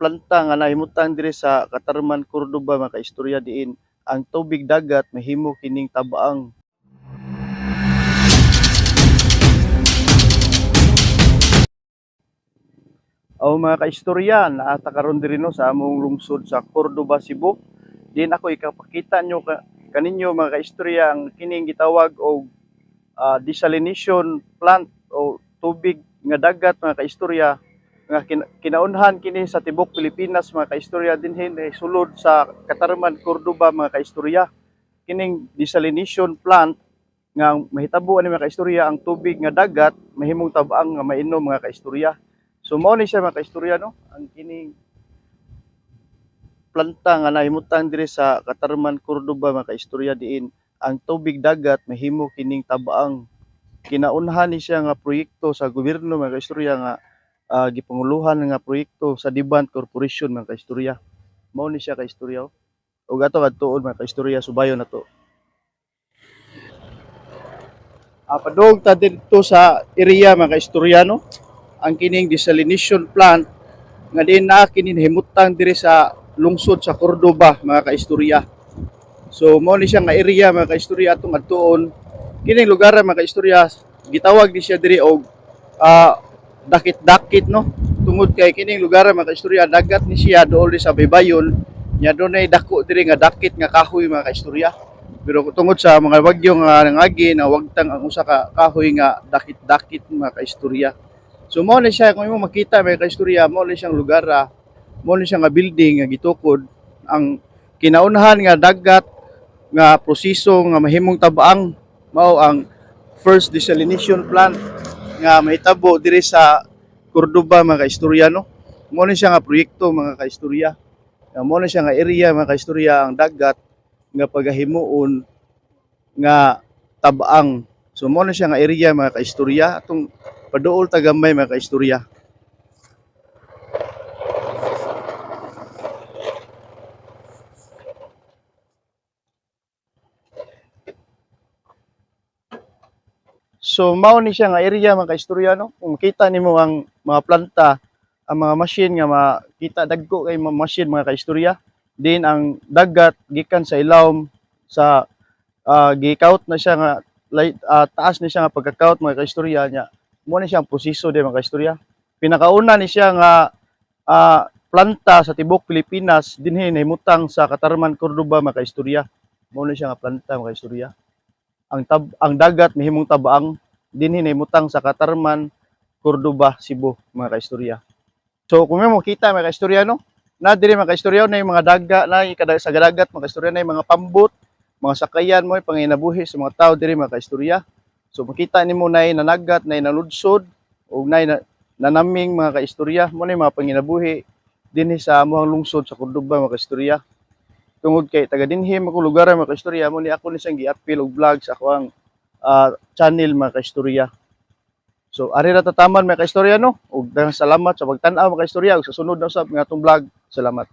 Planta nga nahimutang diri sa Catarman, Cordoba, mga kaistorya, diin ang tubig dagat mahimo kining tabaang. Aw, mga kaistorya, naa ta karon diri, no, sa among lungsod sa Cordoba, Cebu. Din ako ikapakita nyo kaninyo, mga kaistorya, ang kining gitawag og desalination plant o tubig nga dagat, mga kaistorya, nga kinaunhan kini sa tibok Pilipinas, mga kaistorya, dinhi eh, sulod sa Catarman, Cordoba, mga kaistorya. Kining desalination plant nga ang mahitabo ani, mga kaistorya, ang tubig nga dagat mahimong tabaang nga mainom, mga kaistorya. So mao ni siya, mga kaistorya, no, ang kining planta nga nahimutang diri sa Catarman, Cordoba, mga kaistorya, diin ang tubig dagat mahimo kining tabaang. Kinaunhan ni siya nga proyekto sa gobyerno, mga kaistorya, nga gipanguluhan nga proyekto sa Dibant Corporation, mga kaistorya. Mao ni siya, kaistorya, oh. Ug ato kadtuon, mga kaistorya, subayon nato. Padung ta didto sa area, mga kaistorya, no, ang kining desalination plant nga diin naa kini nahimutang diri sa lungsod sa Cordoba, mga kaistorya. So mao ni siya nga area, mga kaistorya, atong adtuon. Kining lugar, mga kaistorya, gitawag ni siya diri og dakit-dakit, no, tungod kay kining lugar, mga kaistorya, dagat ni siya dool sa baybayon nya dunay dako diri nga dakit nga kahoy, mga kaistorya. Pero tungod sa mga bagyo nga nangagi, nawagtang ang usa ka kahoy nga dakit-dakit, mga kaistorya. So mao ni siya, kung imo makita, mga kaistorya, mao ni siyang lugar, mao ni siya nga building nga gitukod ang kinaunhan nga dagat nga proseso nga mahimong tabaang, mao ang first desalination plant nga mahitabo diri sa Cordoba, mga kaistorya, no. Mao ni siya nga proyekto, mga kaistorya. Nga mao ni siya nga area, mga kaistorya, ang dagat nga pagahimuon nga tabaang. So mao ni siya nga area, mga kaistorya, atong paduol ta gamay, mga kaistorya. So mao ni siya nga area, mga kaistorya, no. Kung makita nimo ang mga planta, ang mga machine nga makita dagko kay mga machine, mga kaistorya, din ang dagat gikan sa ilawom sa gi-count na siya nga taas ni siya nga pagka-count, mga kaistorya, niya. Mao ni siya ang proseso di, mga kaistorya. Pinakauna ni siya nga planta sa tibok Pilipinas dinhi nahimutang sa Catarman, Cordoba, mga kaistorya. Mao ni siya nga planta, mga kaistorya. Ang dagat mahimong tabaang dinhi nahimutang sa Catarman, Cordoba, Cebu, mga kaistorya. So kung may makita, mga kaistorya, no, na diri, mga kaistorya, na yung mga daga na yung sa dagat, mga kaistorya, na yung mga pambot, mga sakayan mo panginabuhi sa mga tao diri, mga kaistorya. So makita nimo na nanagat, na naludsod ug na nanaming, mga kaistorya, mo na yung mga panginabuhi dinhi sa amuang lungsod sa Cordoba, mga kaistorya. Tungod kay taga dinhi mo lugar, mga kaistorya, mo ni ako ni siyang gi-appeal og vlog sa akoang channel, mga kaistorya. So ari ra tataman, mga kaistorya, no. Ug daghang salamat sa pagtan-aw, mga kaistorya, ug sa sunod na usab nga atong vlog. Salamat.